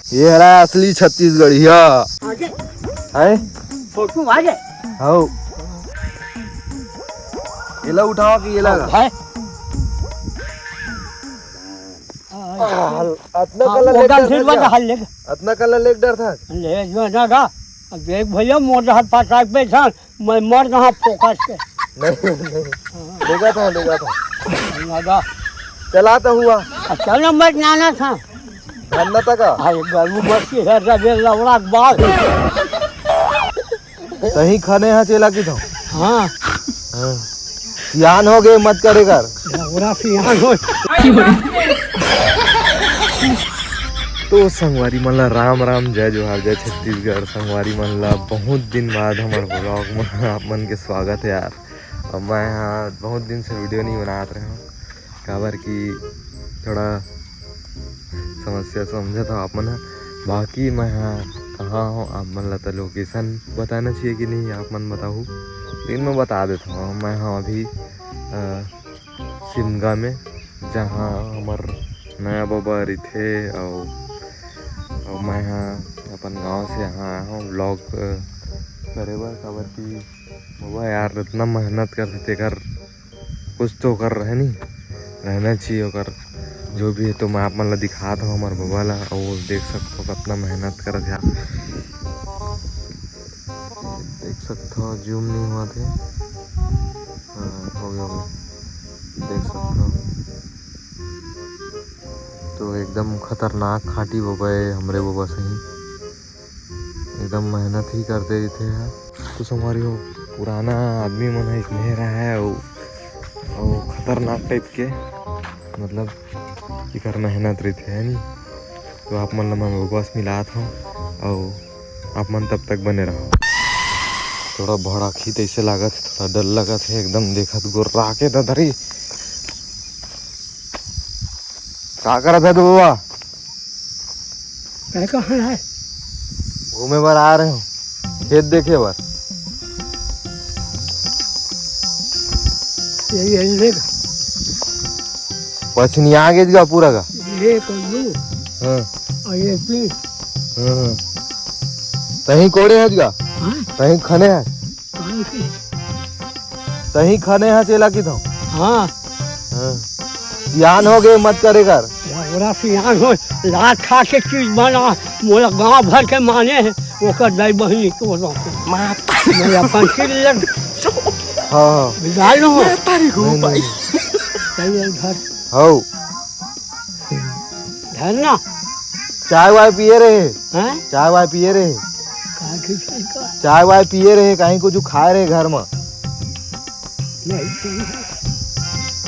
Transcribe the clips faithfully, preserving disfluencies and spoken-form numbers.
ये हरा असली छत्तीसगढ़िया। आगे। हैं? फोटो आगे। हौ। एला उठावा कि एला गा? है। अतना हाँ, कला वो लेके गन डरथस फिर बता का? हल ले। अतना कला लेके डरथस? ले जो ना गा। अब देख भैया, मोर हाथ पास आके बैठा, मैं मर कहाँ फोकस के। नहीं, नहीं। लेगा था, लेगा था। ना गा। चला तो हुआ। अच्छा नंबर नाना था। धरना था का? अरे गलू बस के है, रबे लवड़ा के बाल। सही खने हा चेला की तो। हाँ। हाँ। सियान हो गए, मत करे कर। लवड़ा सियान हो। तो संगवारी मन ला राम राम, जय जोहार, जय छत्तीसगढ़। संगवारी मन ला बहुत दिन बाद हमर vlog में आप मन के स्वागत है यार। अब मैं यहाँ बहुत दिन से video नहीं बनात रहे हूँ, काबर कि थोड़ा समस्या समझत हो आप मन ह। बाकी मैं ह कहाँ हूँ, आप मन ला तो location बताना चाहिए कि नहीं, आप मन बताहू, लेकिन मैं बता देता हूँ। मैं ह अभी अ, शिमगा में, जहाँ हमर नया बबा रहिथे, अउ अउ मैं ह अपन गांव से यहाँ आया हूँ vlog अ, करे बर, काबर कि बबा यार इतना मेहनत करथे, तेकर कुछ तो ओकर रहे नहीं, रहना चाहिए ओकर, जो भी है। तो मैं आप मन ला दिखात हूँ हमर बबा ला, अउ देख सकत हो कितना मेहनत करत हे। देख सकत हो, zoom नहीं हुआ थे। हाँ, हो गया, हो गया। देख सकत हो, तो एकदम खतरनाक खाटी बबा है हमरे बबा सही। एकदम मेहनत ही करते रहिथे ह। तो संगवारी हो, पुराना आदमी मन ह इसने रहा है, अउ, अउ खतरनाक type के, मतलब, इकर मेहनत रहिथे, है नी? तो आप मन ला मैं बस मिलात हूँ, अउ आप मन तब तक बने रहो। थोड़ा भड़ाक ही तैसे लागत हे, थोड़ा डर लगत हे, एकदम देखत गोर्रा के ददरी। का करत हे तू बबा? काय कहाँ है? घूमे बर आ रहे हो, खेत देखे बर। ये, ये ले। पछनी आ गई का पूरा का? ये कर लूँ। हाँ। और ये पी। हाँ, हाँ। तहीं कोड़े हज गा? हाँ? तहीं खने हज? कौन सी? तहीं खने हज एला की तो? हाँ। हाँ। सियान हो गए, मत करे कर। ओरा सियान हो, लात खा के चीज बना, मोला गांव भर के माने है, ओकर दाई बहिनी के ओला। माता। मोला अपन चीज ले। हाँ, हाँ। बिगाड़ लो। मैं तारी घूम नहीं, पाई। नहीं। चल इधर। हौ। धरना। चाय वाय पिए रहे? हैं? चाय वाय पिए रहे? का की चाय का? चाय वाय पिए रहे, कहीं कुछ खाए रहे घर में? नहीं, नहीं।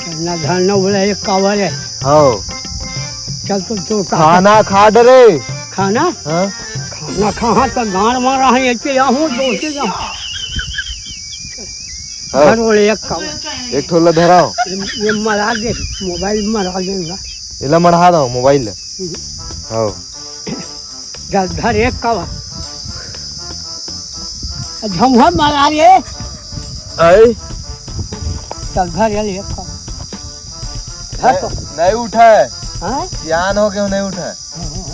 धरना, धरना बोला एक कावर है। हौ। चल तो दो का खाना खा डरे। खाना? हाँ? खाना कहाँ तो गांड मारा है, ये क्या हूँ, दो के जा। हाँ। घर वाले एक कावर। एक ठो ला धराओ। ये, ये मरा दे, मोबाइल मरा देगा। एला मढ़ा दो, मोबाइल ला। हम्म। हाँ। चल, धर एक कावर। झमहर मरा रे। आई। चल, धर ये एक कावर। धर तो। नहीं, नहीं उठा है। हाँ? सियान हो गए, नहीं उठा है। हाँ, हाँ,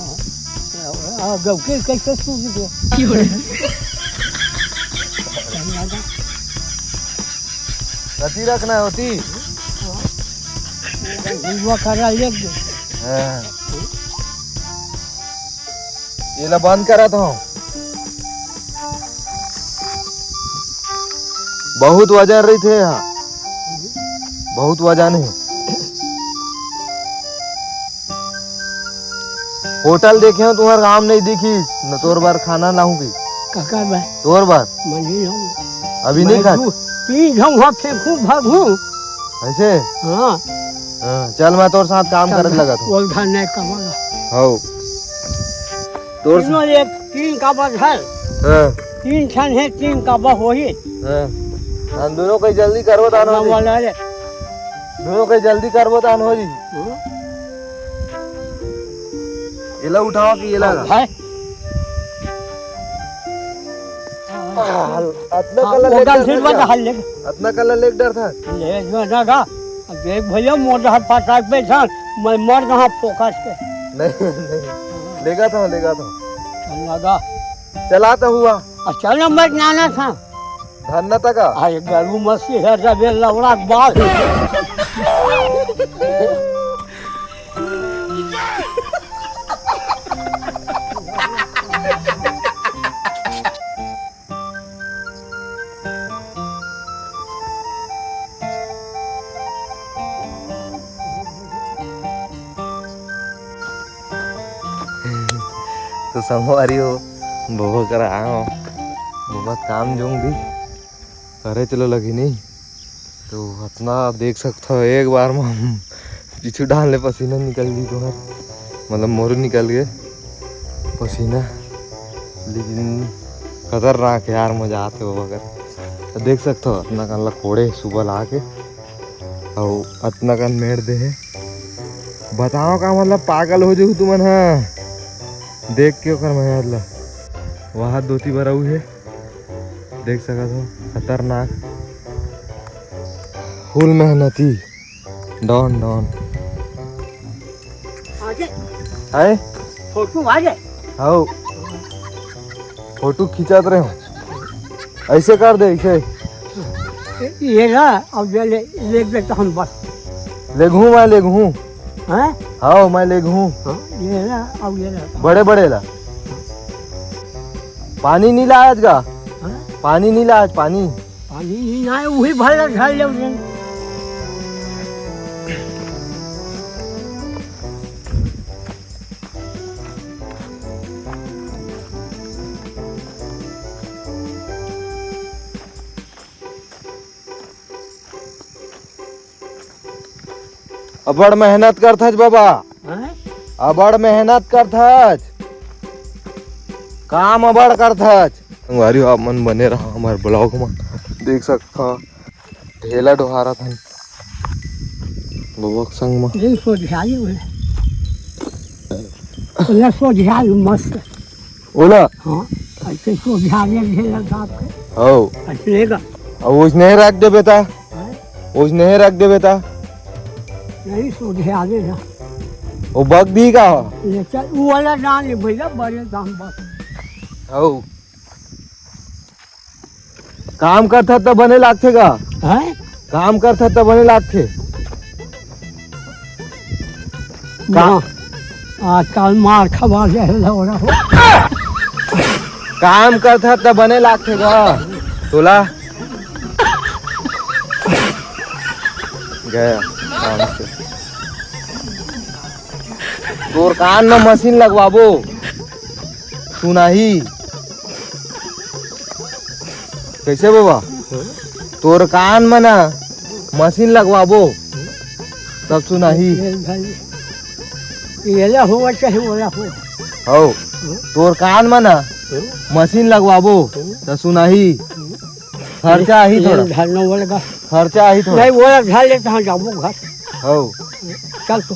हाँ। आ, गौके कैसे सूझ गया? कथी रखना होती? हुआ करा ले दे। हाँ। एला बंद करत हूँ। बहुत वजन रहिथे यहाँ, बहुत वजन है। होटल देखे हो, तुम्हार गांव नहीं दिखी, न तोर बर खाना लाहूं की। काकर बर? तोर बर। मंझी हम। अभी नहीं मैं खात? दू, तीन झन वहाँ फेंकू, भागू। ऐसे? हाँ। हाँ, चल, मैं तोर साथ काम चल करत ना, लगत हूँ। बोल धन नहीं कमागा। हौ। तोर तीनों एक, तीन काबर है। हाँ। तीन ठन है, तीन काबर होही। हाँ। हम दोनों कोई जल्दी करबो, तानो जी। वाला रे। दोनों कोई जल्दी करबो, तानो जी। हाँ। एला उठाओ कि एला? हाँ, भाई। अतना हाँ, कला वो लेके डर था। हल ले। अतना कला लेके डर था। ले, जो ना गा। अब देख भैया, मोर हाथ पास आके बैठा, मैं मर कहाँ फोकस के। नहीं, नहीं। लेगा था, लेगा था। चल लगा। चला तो हुआ। अच्छा नंबर नाना था। धन्ना तक। अरे गरु मसी है जबे लौड़ा के बाल। तो संगवारी हो, बबा करा आए हो, बबा काम जोंग दी करे चलो लगी नहीं। तो अतना देख सकथो, एक बार में हम पीछू डाल ले पसीना निकल गई तुम्हार, मतलब मोर निकल गए पसीना, लेकिन खतरनाक यार, मजा आते हो अगर। तो देख सकथो अतना कन ला कोड़े सुबह ला के, अउ अतना कन मेड़ दे हे। बताओ का मतलब पागल हो जहू तुमन ह देख के ओकर मेहनत ला। वहाँ दोती बराऊ हे, देख सकत हो, खतरनाक, फुल मेहनती, डॉन डॉन। आगे। हैं? फोटो आ जाए। हाउ। फोटो खिंचात रहे हो। ऐसे कर दे, ऐसे। ये ना, अब ये ले, ले दे तो हम बस। लेगहूँ मैं, लेगहूँ। हैं? हाउ, मैं लेगहूँ। हाँ, ये ना, अब ये ना। बड़े बड़े ला। पानी नहीं लाया आज का? हाँ? पानी नहीं लाया आज, पानी? पानी नहीं आए, वही भर ला, झड़ ले उसे। अबड़ मेहनत करथस बाबा, हैं? अबड़ मेहनत करथस, काम अबड़ करथस। संगवारी हो, आप मन बने रहा हमारे ब्लॉग में। देख सकता ढेला डोहारत हन बबक संग में। नहीं सोझाई उन्हें। उन्हें सोझाई मस्त। ओला? हाँ, ऐसे सोझाई ढेला दाब के। हो। ऐसे लेगा। अब उसने रख दे बेटा। हैं? उसने रख दे बेटा। नहीं सोझाई ना। वो बग दी का हो? ले चल, वो वाला ना ले भैया, बड़े दाम बस। हो। काम करथस त बने लागथे गा। हैं? काम करथस त बने लागथे। का- ना। आजकल मार खवा ले लौड़ा हो। काम करथस त बने लागथे गा। तोला गया काम से। तोर कान में मशीन लगवाबो। सुनाही। कैसे बाबा? तोर कान में ना मशीन लगवाबो, तब सुनाही। ये भाई, ये ला हो चाहे वो ला हो। हो। तोर कान में ना मशीन लगवाबो, तब सुनाही। खर्चा आही ये थोड़ा। धरना वाला का। खर्चा आही थोड़ा। नहीं, वो ला घर ले, कहाँ जाबो घर? हो। चल तो।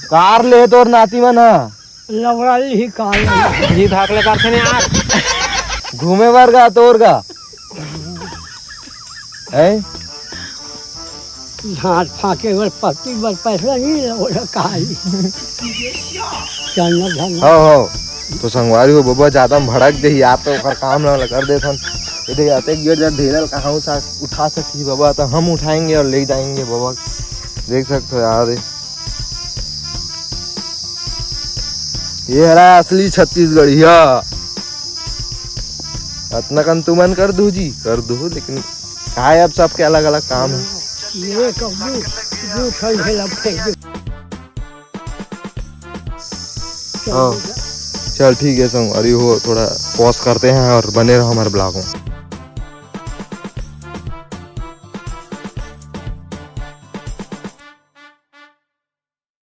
कार ले तोर नाती मन हा। लवड़ा ही काल। जी धाकले करथे ने यार। घूमे बर गा तोर गा। हैं? झांट फाके बर पत्ती बर पैसा नहीं लवड़ा काल। चलना धरना। हो, हो। तो संगवारी हो, बबा जादा भड़क देही, आप तो ओकर काम ला कर देथन। ये देख, आते गिर जा ढेला कहाँ उठा, उठा सकती बबा, तो हम उठाएंगे और ले जाएंगे बबा। देख सकते हो यार, ये हरा असली छत्तीसगढ़िया। अतना कन तुमन कर दू जी, कर दू, लेकिन काय अब सबके अलग-अलग काम है। ये तो दू, दू ठन झेला फेंक दे। हाँ, चल ठीक है संगवारी हो, थोड़ा पॉज करते हैं और बने रहो हमारे ब्लॉग में।